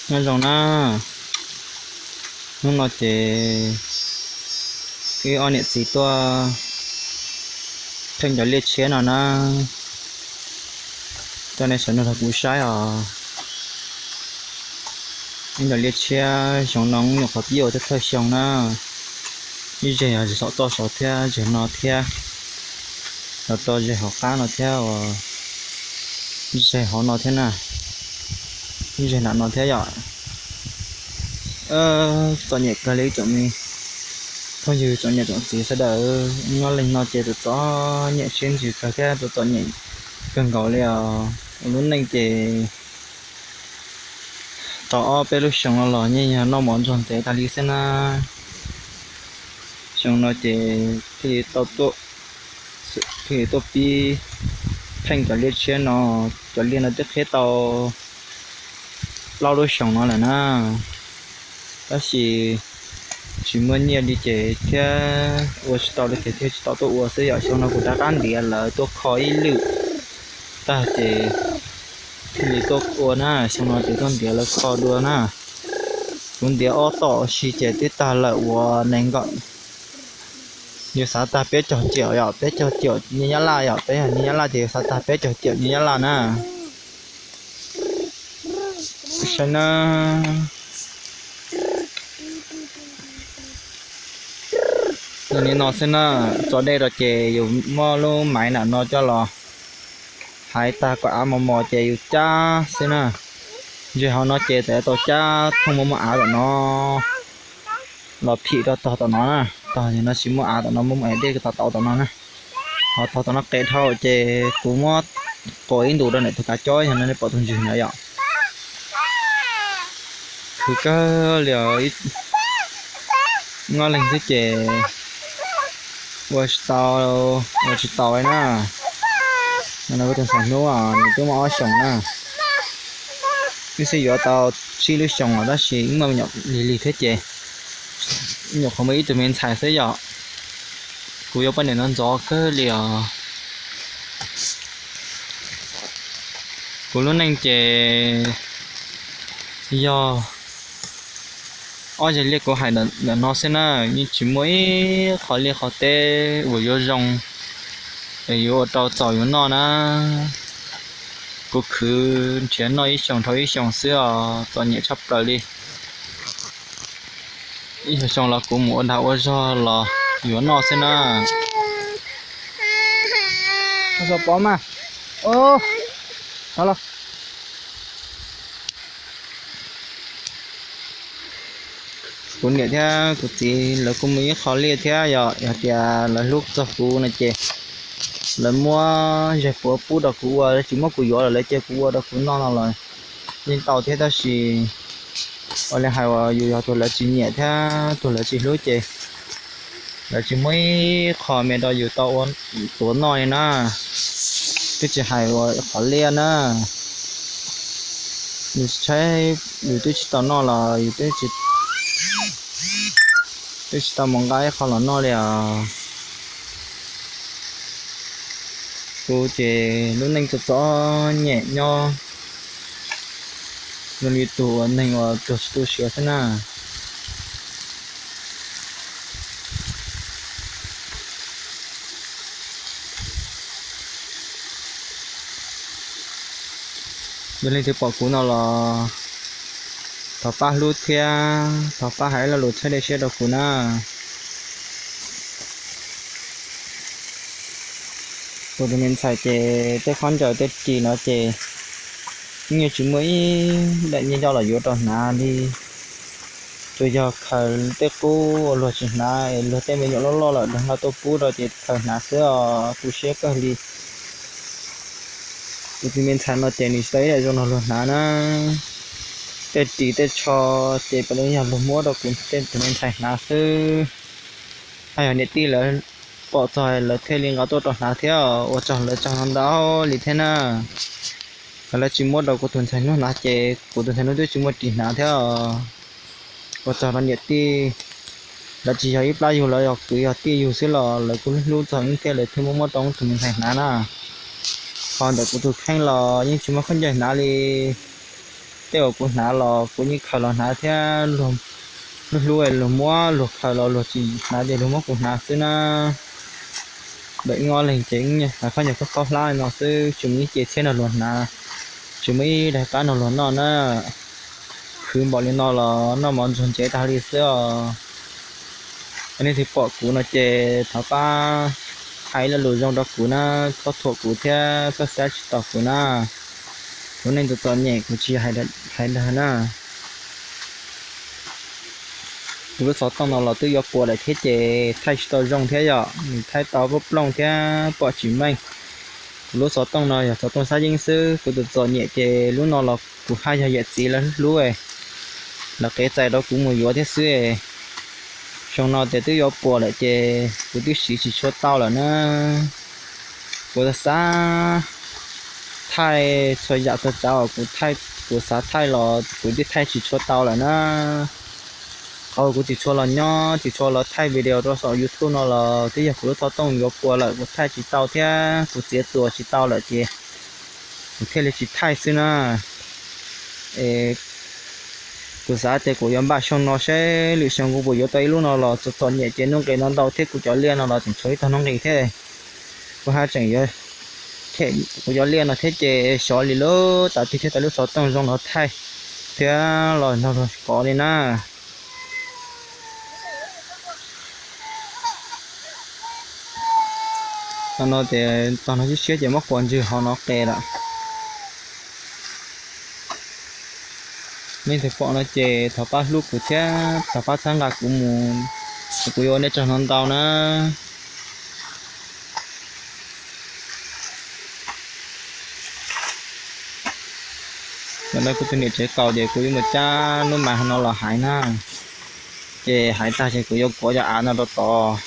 Nyob zoo na, hnub no ces wb ob niam txiv tuaj pheej cov liaj tshiab no na, tuaj nej sawv nug rau kuv saib os. Ib cov liaj tshiab xyoo no nyuam qhuav pib ua thawj xyoo na, ib zeg yog txom toj saud thiab zeg no thiab, los rau zeg hauv qab no thiab, zeg hauv no thiab na, zeg nram no thiab yom. Txom nyem kawg li tsoom me phooj ywg tsoom niam tsoom txiv sawv daws, nyob leej no ces txom txom nyem siab ntsws kawg thiab txom txom nyem kawg nkaus li os. Ua lub neej ces tau ob peb lub xyoo no los yeej yog noj mov ntxuag ntev tas li xwb na. Xyoo no ces thiaj li tau tuaj, thiaj li tuaj pib pheej cov liaj tshiab no. Cov liaj no twb qhib tau plaub lub xyoos no lawm na, tab sis tsis muaj nyiaj li ces thiab ua tsis tau li ces thiaj tsis tau tuaj ua xwb yom. Xyoo no kuv rov qab ntiav lawv tuaj kho ib lwm tag ces thiaj li tuaj ua na. Xyoo no ces tuaj ntiav lawv kho dua na. Kuv ntiav ob tom si ces twb tag lawm uas nees nkaum, yus xav tag peb caug ciam yom, peb caug ciam nyiaj Nyab Laj yom, peb yog nyiaj Nyab Laj ces yus xav tag peb caug ciam nyiaj Nyab Laj na. Saib na, zoo li no xwb na. Tso dej rau ces yus muab lub maiv nram no coj los haiv tag kom av mos mos ces yus cab xwb na. Ze hauv no ces txawm tau cab thooj muaj muaj av tom no los phim rau tog tom no na. Tog no tsis muaj av tom no, muaj muaj dej tau tau tom no na. Ho tog tom no qes dhau ces kuv muab quas ib ntus rau ntawm tus kav cob yog no nej pom tus ntswg na yom. Khwv kawg li os, nyob leej xwb ces ua tsis tau, ua tsis tau li na. No kuv tus ntxhais hnub nws twb muaj ob xyoos na, wb twb yuav tau tsib lub xyoos os tab sis wb muaj me nyuam lig lig thiab ces nyuam qhuav muaj ib tug me ntxhais xwb yom. Kuv yuav poj niam ntxov ntxov kawg li os. Kuv lub neej ces yog ob zeg liaj kuv hais ntawm no xwb na, yeej tsis muaj ib qho liaj qhov teb uas yuav zoo es yuav ua rau txaus yuav noj na. Kuv khwv nrhiav noj ib xyoos dhau ib xyoos xwb os, txom nyem tshaj plaws li. Ib xyoos xyoo los kuv mus ua dag ua zog los yuav noj xwb na. Pob mas, los. Kuv niam thiab kuv txiv lawv kuj muaj ib qho liaj thiab yom, yog tias lawv hlub txog kuv no ces lawv muab zeg puav pub rau kuv ua, tsis muab kuv yuav los lawv cia kuv ua rau kuv noj no los yeej tau thiab tab sis ua li hais uas yus yog tus lawv tsis nyiam thiab tus lawv tsis hlub ces lawv tsis muab ib qho me rau yus tau ua tuav noj li na. Twb tsis hais ua qhov liaj na, yus tshaib, yus twb tsis tau noj los yus twb tsis tau mus nqa ib qho los noj li os. Kuv ces lub neej txom txom nyem nyob zoo li tus uas neeg uas tuag tsis tu siav xwb na. Yog leej twg pom kuv no los thov pab hlub thiab thov pab hais ib lo lus txhawb dej siab rau kuv na. Kuv tus me ntxhais ces tej khaub ncaws tej ris no ces yeej tsis muaj ib daim nyiaj coj los yuav rau hnav li. Tsuas yog khaws tej qub uas luag tsis hnav es luag tej me nyuam loj loj lawm luag nqa tuaj pub rau ces khaws hnav xwb os, tu siab kawg li. Kuv tus me ntxhais no ces nws tsis tau ib daim zoo nrog luag hnav na. Tej ris tej tsho ces puav leej yog luag muab rau kuv tej tus me ntxhais hnav xwb. Haj yog niam tij lawv pom txog lawv thiaj li nqa tuaj rau hnav thiab, ua tsaug lawv tsaug ntau li thiab na. Lawv tsis muab rau kuv tus ntxhais hnub hnav ces kuv tus ntxhais hnub twb tsis muaj ris hnav thiab. Ua tsaug rau niam tij, lawv tsis yog ib plab yug, lawv yog kwv yog tij yug xwb los lawv kuj hlub txog wb thiab lawv thiaj muab muab rau wb tus me ntxhais hnav na. Ho ntawm kuv tus kheej los yeej tsis muaj khaub ncaws hnav li. Tej uas kuv hnav los kuv yeej khaws los hnav thiab, luag hlub hlub luag muab, luag khaws los luag tsis hnav ces luag muab kuv hnav xwb na. Ntawm wb ob leeg ces wb hnav khaub ncaws khaub hlab no xwb, tsis muaj ib ce txhiab nrog luag hnav, tsis muaj ib daim qab nrog luag noj na. Khwv npaum li no los noj mov ntsuag ntsev tag li xwb os. Yog leej twg pom kuv no ces thov pab hais lo lus zoo rau kuv na, txhob thuam kuv thiab txhob xav tsis tau kuv na. Kuv neej txom txom nyem kuv tsis yog hais dag na. Kuv lub xov tooj no los twb yuav puas lawm thiab ces thaij tsis tau zoo thiab yom, nws thaij tau plooj plooj thiab pom tsis meej. Kuv lub xov tooj no yog xov tooj xab yeeb xwb, kuv txom txom nyem ces lub no los kuv haj yog yawm txiv lawv hlub, lawv qev txais rau kuv mus yuav thiab xwb. Xyoo no ces twb yuav puas lawm ces kuv twb siv tsis tshua tau lawm na. Kuv xav thaij txhua yam txhua tsav uas kuv thaij, kuv xav thaij los kuv twb thaij tsis tshua tau lawm na. Qhov kuv tsis tshua los nyob tsis tshua los thaij video rau saum YouTube no los twb yog kuv lub xov tooj yuav puas lawm, kuv thaij tsis tau thiab kuv txiav txuas tsis tau lawm ces kuv thiaj li tsis thaij xwb na. Es kuv xav tias kuv yuav npaj xyoo no seb lwm xyoo kuv puas yuav tau ib lub no los txom txom nyem ces nuj nqis no ntau thiab kuv cov liaj no los tseem tshuav ib tog nuj nqis thiab. Kuv haj tseem yuav them kuv cov liaj no thiab ces xyov li lub tas twg thiaj tau lub xov tooj zoo los thaij thiab los nrog luag kov li na. Tau no ces tog no siab siab ces muab quas ntswg hauv no qe lawm. Leej twg pom no ces thov pab hlub kuv thiab thov pab txhawb nqa kuv mus, kuv yuav ua nej tsaug ntau ntau na. Ntawm no kuv tus niam tsev kaus ces kuv yuav mus cab lub mas no los hais na. Ces hais tag ces kuv yuav kuav cov av no rau tod.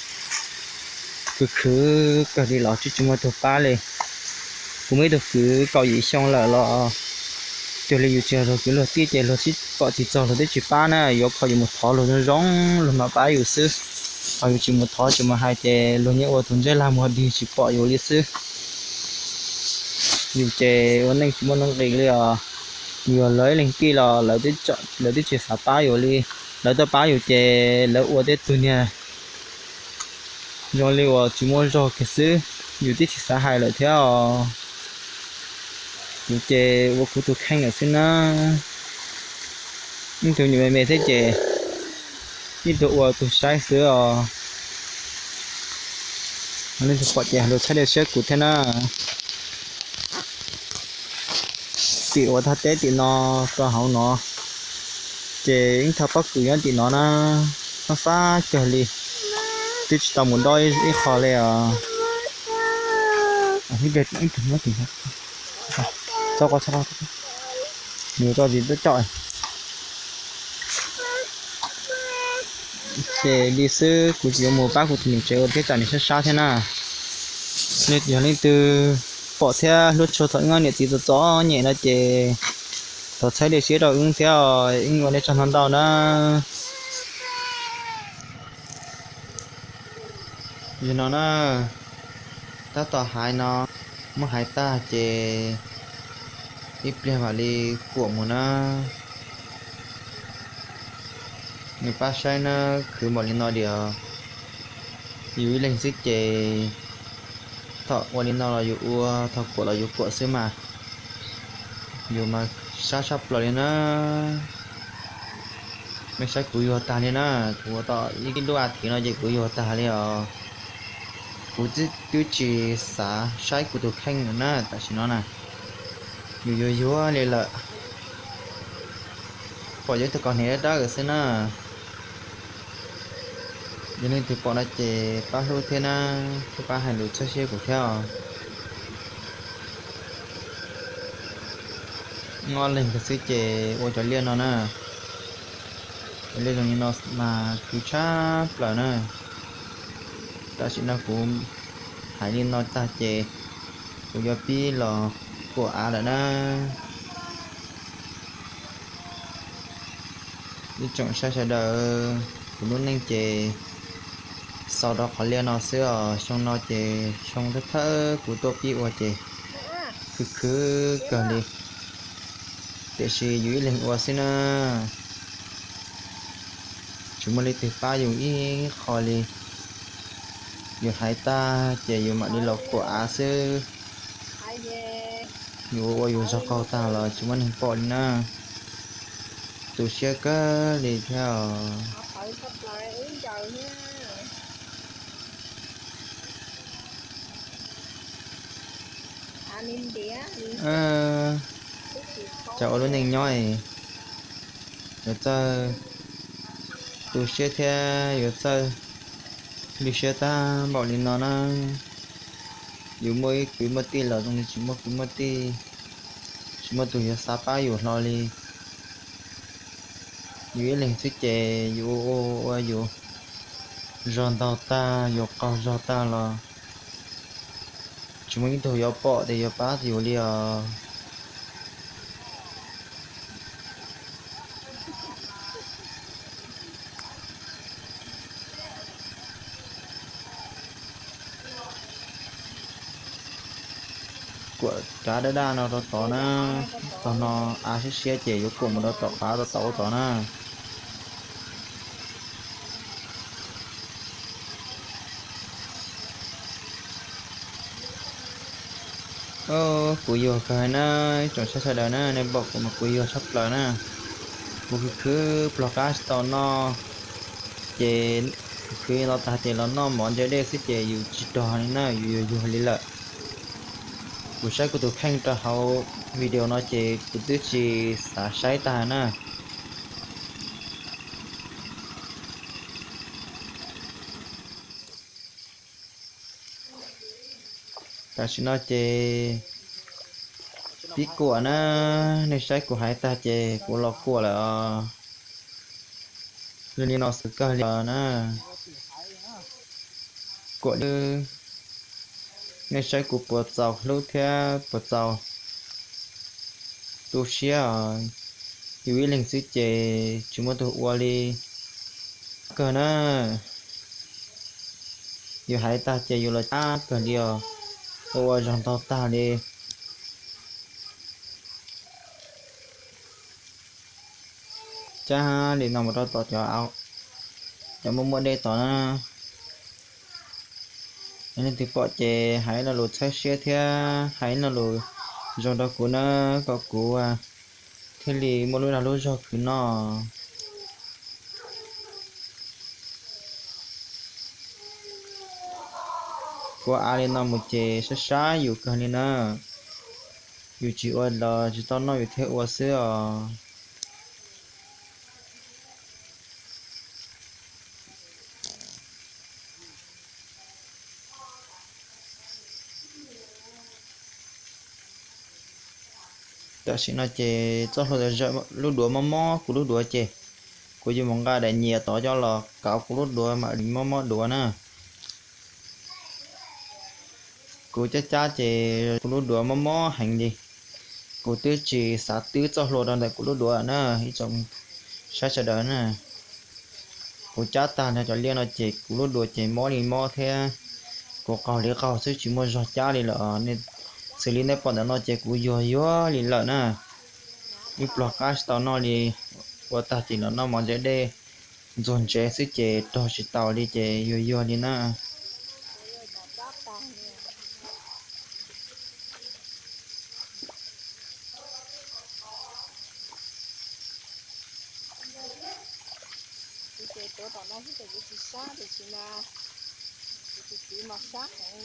Khwv khwv kawg li los tsis tsis muaj tug pab li. Kuv muaj ib tug kwv kaum yim xyoo lawm los cuag li yus tsis yog luag kwv luag tij ces luag tsis pom tsis txog luag twb tsis pab na, yuav kho yus mus thov luag zoo zoo luag mam pab yus xwb. Ho yus tsis mus thov tsis mus hais ces luag yeej ua tus ntsej lag muag dig tsis pom yus li xwb. Yus ces ua neej tsis muaj nuj nqis li os. Yus yog lawv ib leeg tij los lawv twb tsis xav pab yus li. Lawv tuaj pab yus ces lawv ua tej tug niag zoo li uas tsis muaj zog kiag xwb, yus twb tsis xav hais lawm thiab os. Yus ces ua kuv tus kheej lawm xwb na. Ib tug nyuam me me thiab ces ib tug ua tus saib xwb os. Leej twg pom ces luag txhawb dej siab kuv thiab na. Tim ua tag teb tim no rau hauv no ces ib thaj pob kws nyob tim no na, fab fab kawg li, twb tsis tau mus dob ib qho li os. Txhob, txhob, mus tso tsis txhob coj. Ces li xwb kuv tsis yuav mus pab kuv tus niam tsev ua thiab tsam nws sab sab thiab na. Yog leej twg pom thiab hlub tshua txog wb niam txiv txom txom nyem no ces thov txhawb dej siab rau wb thiab, wb ua nej tsaug ntau ntau na. Yog no na, tab tom hais no, muab hais tag ces ib pliag mam li kuam mus na. Nws pab saib na, khwv npaum li no diam, yus ib leeg xwb ces thaum ua li no los yus ua, thaum kuam los yus kuam xwb mas. Yus mas sab sab plaws li na. Mej saib kuv yuag tag li na, kuv ua tau ib lub a thiv no ces kuv yuag tag li os. Kuv twb tsis xav saib kuv tus kheej na tam sim no na. Yus yuag yuag li lawm, pom yuav ib tug kaus hniav dawb dawb xwb na. Yog leej twg pom no ces pab hlub thiab na, thiab pab hais lus txhawb siab kuv thiab os. Ob leeg kawg xwb ces ua cov liaj no na. Cov liaj zoo li no mas khwv tshaj plaws na. Tam sim no kuv hais li no tag ces kuv yuav pib los kuam av lawm na. Ib tsoom saib sawv daws, kuv lub neej ces xaus rau qhov liaj no xwb os. Xyoo no ces xyoo thawj thawj kuv tuaj pib ua ces khwv khwv kawg li. Tiam sis yus ib leeg ua xwb na, tsis muaj leej twg pab yus ib qho li. Yus hais tag ces yus mam li los kuam av xwb. Yus ua yus zog qaug tag los tsis muaj neeg pom li na. Tu siab kawg li thiab os. Cas ua lub neej nyob es yuav txawj tu siab thiab yuav txawj lwj siab tag npaum li no na. Yus muaj ib kwv muaj tij los zoo li tsis muaj kwv muaj tij, tsis muaj tus yuav xav pab yus hlo li. Yus ib leeg xwb ces yus ua ua yus zog ntaug tag, yus qaug zog tag los tsis muaj ib tug yuav pom tias yuav pab yus li os. Kuam kav daj daj no rau tod na, tog no av siab siab ces yuav kuam mus rau tom qab rau tod ua tod na. Kuv yuag kawg na, ib tsoom saib sawv daws na, nej pom kuv mas kuv yuag tshaj plaws na. Kuv khwv khwv plog qab tsis tau noj, ces khwv khwv no tag ces los noj mov ntse dej xwb ces yus tsis rog li na, yus yuag yuag li lawm. Kuv saib kuv tus kheej rau hauv video no ces kuv twb tsis xav saib tag na. Tam sim no ces pib kuam na, nej saib kuv hais tag ces kuv los kuam lawm os. Yog li no xwm kawg li os na. Kuam li, nej saib kuv puas txaus hlub thiab puas txaus tu siab os. Yus ib leeg xwb ces tsis muaj tus ua li kawg na. Yus hais tag ces yus los cab kawg li os, ua ua zog ntaug tag li. Cab li no mus rau tom cov, cov muaj muaj dej tod na. Yog leej twg pom ces hais lo lus txhawb siab thiab hais lo lus zoo rau kuv na, kom kuv thiaj li muaj lub dag lub zog khwv noj. Kuv av li no mus ces sab sab yus kawg li na. Yus tsis ua los tsis tau noj yus thiaj ua xwb os. Tam sim no ces txoj hlua zawm zawm, lub duav mob mob, kuv lub duav ces kuv yuav mus nqa daim nyias tod coj los kauv kuv lub duav mam li mob mob duav na. Kuv cab cab ces kuv lub duav mob mob heev li. Kuv twb tsis xav twb txoj hlua rau ntawm kuv lub duav na, ib tsoom saib sawv daws na. Kuv cab tag nrho cov liaj no ces kuv lub duav ces mob li mob thiab. Kuv qaug li qaug xwb tsis muaj zog cab li lawm. Xws li nej pom ntawm no ces kuv yuag yuag li lawm na. Ib pluag qab tsis tau noj li, ua tag ces los noj mov ntse dej ntxuag ntsev xwb ces rog tsis taus li ces yuag yuag li na.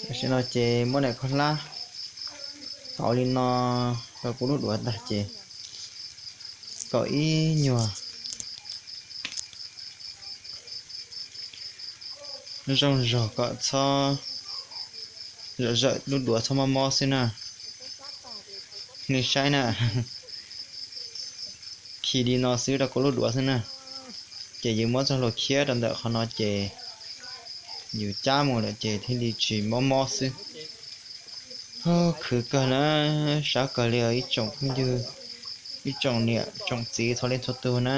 Tam sim no ces muab daim khaub hlab tauv li no rau kuv lub duav tag ces kom ib nyuag zoo zog kom txhob zawm zawm lub duav txhob mob mob xwb na. Nej saib na, khi li no xwb rau kuv lub duav xwb na. Ces yus muab txoj hlua khiab rau ntawm qhov no ces yus cab mus lawm ces thiaj li tsis mob mob xwb. Khwv kawg na, sab kawg li os ib tsoom phooj ywg, ib tsoom niam tsoom txiv txhua leej txhua tug na.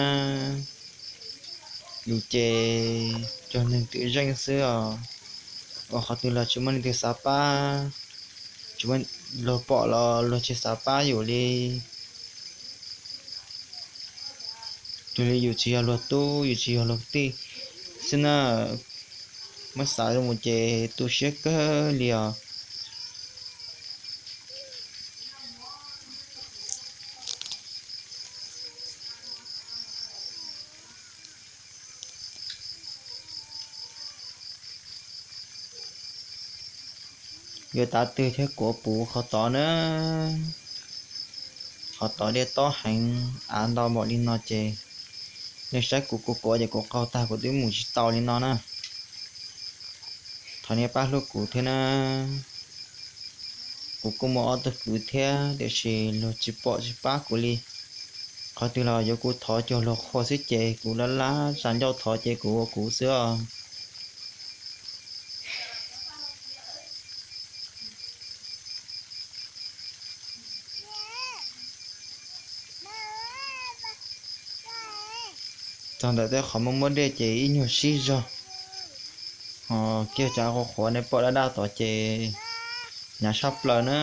Yus ces cov neeg twm zeej xwb os, ua qhov twg los tsis muaj leej twg xav pab, tsis muaj, luag pom los luag tsis xav pab yus li. Yog li yus tsis yog luag tub, yus tsis yog luag tij xwb na, muab xav mus ces tu siab kawg li os. Yuav tav twg thiaj kuav puv qhov tod na. Qhov tod dej tob heev, av ntau npaum li no ces nej saib kuv, kuv kuav ces kuv qaug tag kuv twb mus tsis tau li no na. Thov nej pab hlub kuv thiab na. Kuv kuj muaj ob tug kwv thiab tiam sis luag tsis pom tsis pab kuv li. Qhov twg los yuav kuv thov cuag luag qhua xwb ces kuv lab lab tsa ncauj thov ces kuv ua kuv xwb os. Txog ntawm tej qhov muaj muaj dej ces ib nyuag sib zog, ho kiag cov qhuav qhuav nej pom daj daj tod ces hnyav sab plaws na.